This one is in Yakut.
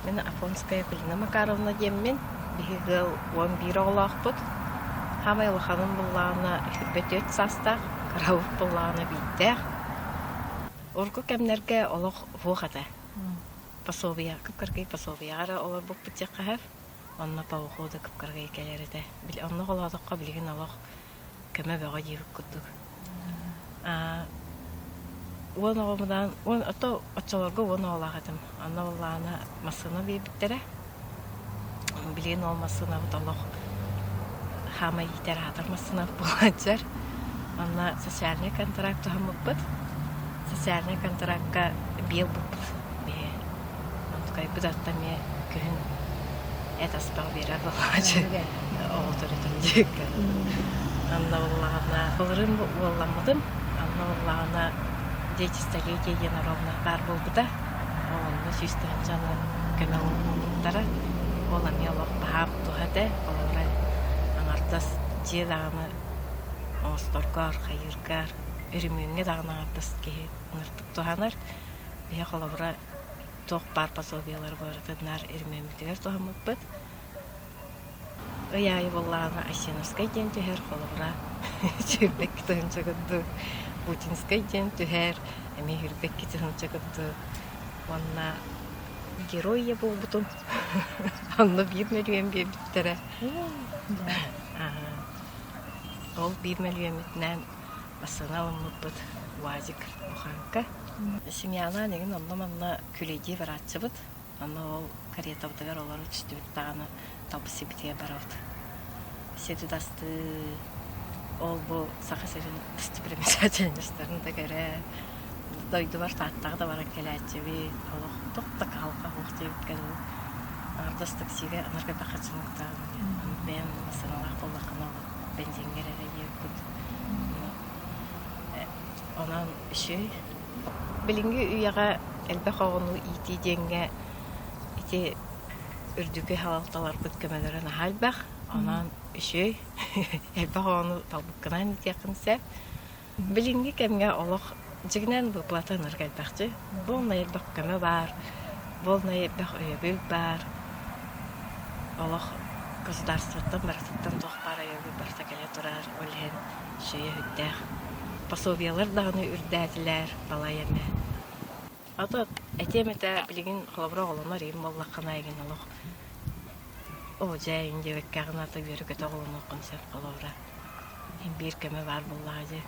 Мин Афонская Акулина Макаровна диэммин. Биһиги ыал 11 оҕолоохпут. Хаамай улаханым буоллаҕына 24 саастаах, кырабыт буоллаҕына биирдээх. Урукку кэмнэргэ олох уһуох этэ. Пособие, кып-кыракый пособиеҕа эрэ олорбуппут диэххэ сөп. Онно по уходу кып-кыракый кэлэр этэ. Онно холоотоххо билигин олох көмө бөҕө диэбит курдук. Уон оҕобунаан уон ото оччолорго уон оҕолоох этим. Онно буоллаҕына массыына биэрбиттэрэ. Билигин ол массыынабыт олох хаамай иитэр аһатар массыынабыт буолааччар. Онно социальнай контракт туһаммыппыт. Социальнай контракка биэ ылбыппыт биһи. Онтукайбыт атта эмиэ күһүн эт астаах биэрэр буолааччы. Оҕо төрөтөн диэккэ. Анна буоллаҕына былырыын уолламмытым. Анна буоллаҕына дети столетия диэн оруобуна баар буолбута. Ол онно 100 тыһыынчаны көмө оҥорбуттара. Ол эмиэ олох баһаам туһа этэ. Холобура, аҥардас дьиэ даҕаны оҥосторгор, хайыыргар, өрөмүөҥҥэ даҕаны аҥардас киһи ынырдык туһанар. Биһи холобура туох баар пособиелары барытын наар өрөмүөммүтүгэр туһаммыппыт. Ый аайы буоллаҕына Асиновскай диэн түһэр, холобура 22 тыһыынча курдук, Путинскай диэн түһэр, эмиэ 22 тыһыынча курдук. Уонна герой ийэ буолбутум. Онно 1 мөлүйүөн биэрбиттэрэ. Ол 1 мөлүйүөммүтүнэн массыына ылыммыппыт, УАЗик буханка. Семьялаан эҥин онно-манна күлэйдии барааччыбыт. Онно ол каретабытыгар олоро түстүбүт даҕаны талбыт сирбитигэр барабыт. Сири-дастыы, ол-бу Саха сирин достопримечательностарын да көрө, дойдубар Тааттаҕа да баран кэлээччибит, олох туох да кыһалҕа суох диэбиккэ дылы. Аҥардас таксига анарга хаччыныктаах бэйэм массыыналаах буоллаххына бензиҥҥэр эрэ диэбит курдук. Онон үчүгэй. Билиҥҥи үйэҕэ элбэх оҕону иитии диэҥҥэ ити үрдүкү салалталарбыт көмөлөрө наһаа элбэх. Онон үчүгэй элбэх оҕону талбыккынан иитиэххин сөп. Билиҥҥи кэмҥэ олох дьиҥинэн выплата ынырык элбэхчи. Буолнай элбэх көмө баар, буолнай элбэх өйөбүл баар. Олох государствоттан барытыттан туох баар өйөбүл барыта кэлэ турар. Ол иһин үчүгэйэ сүрдээх. Пособиелар даҕаны үрдээтилэр балай эмэ. Ото этиэм этэ билигин холобура оҕолонор ийэм буоллаххына эйигин олох оо дьэ эйигин диэбэккэҕин ата үөрэ-көтө оҕолонуоххун сөп холобура. Биир көмө баар буоллаҕа дии.